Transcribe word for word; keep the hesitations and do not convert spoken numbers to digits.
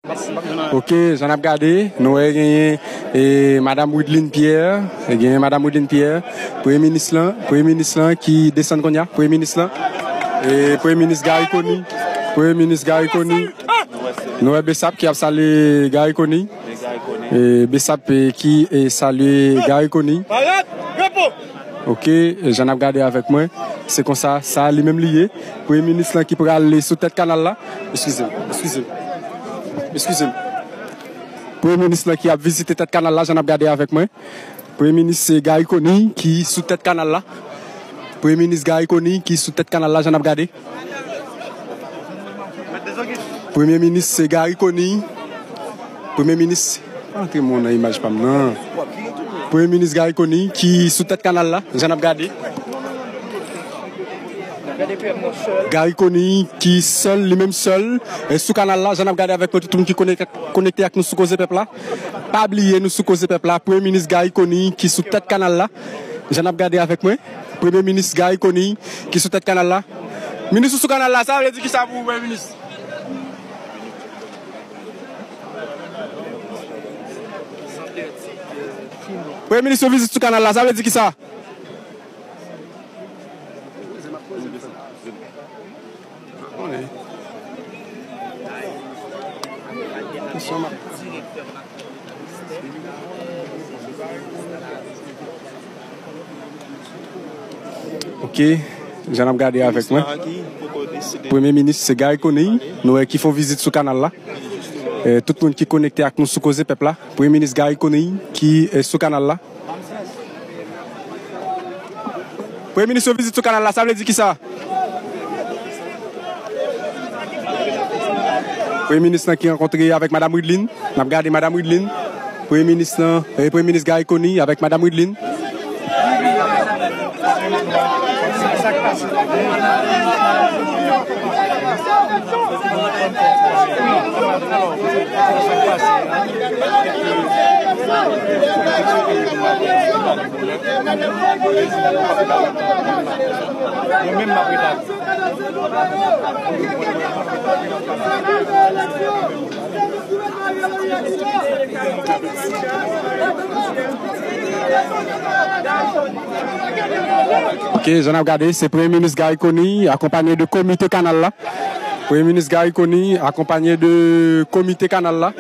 Ok, jan n ap gade, nou wè genyen e, Madam Wideline Pierre, genyen Madam Wideline Pierre, Premye Minis lan, Premye Minis lan ki desann kounye a, Premye Minis lan, e, Premye Minis Garry Conille, Premye Minis Garry Conille, nou wè Bessap ki ap salye Garry Conille, e, Bessap e, ki e, salye Garry Conille. Ok, jan n ap gade avèk mwen, se konsa, sa li menm li ye. Premye Minis lan ki pral sou tèt kanal la. Eskize m, eskize m, eskize m. Premye Minis lan ki ap vizite tèt kanal la, jan n ap gade avèk mwen. Premye Minis se Garry Conille ki sou tèt kanal la. Premye Minis Garry Conille ki sou tèt kanal la, jan n ap gade. Premye Minis se Garry Conille. Premye Minis, pa antre mwen nan imaj pa m nan. Premye Minis Garry Conille ki sou tèt kanal la, jan n ap gade. Garry Conille ki sèl, li menm sèl, e, sou kanal la, jan n ap gade avèk mwen, tout moun ki konekte, konekte ak nou sou Koze Pèp la. Pa bliye nou sou Koze Pèp la, Premye Minis Garry Conille ki sou tèt kanal la, jan n ap gade avèk mwen. Premye Minis Garry Conille ki sou tèt kanal la. Minis ou sou kanal la, sa vle di kisa pou ou, Premye Minis? Premye Minis yo vizit sou kanal la, sa vle di kisa? Ok, jan n ap gade avèk mwen. Premye Minis se Garry Conille, nou wè ki fè yon vizit sou kanal la. E, tout moun ki konekte ak nou sou Koze Pèp la. Premye Minis Garry Conille ki e, sou kanal la. Premye Minis yo vizit sou kanal la, sa vle di kisa? Premye Minis lan ki rankontre avèk Madam Wideline. N ap gade Madam Wideline. Premye Minis lan, e, Premye Minis Garry Conille avèk Madam Wideline. Ok, jan n ap gade, se Premye Minis Garry Conille akonpanye de komite kanal la. Premye Minis Garry Conille akonpanye de komite kanal la.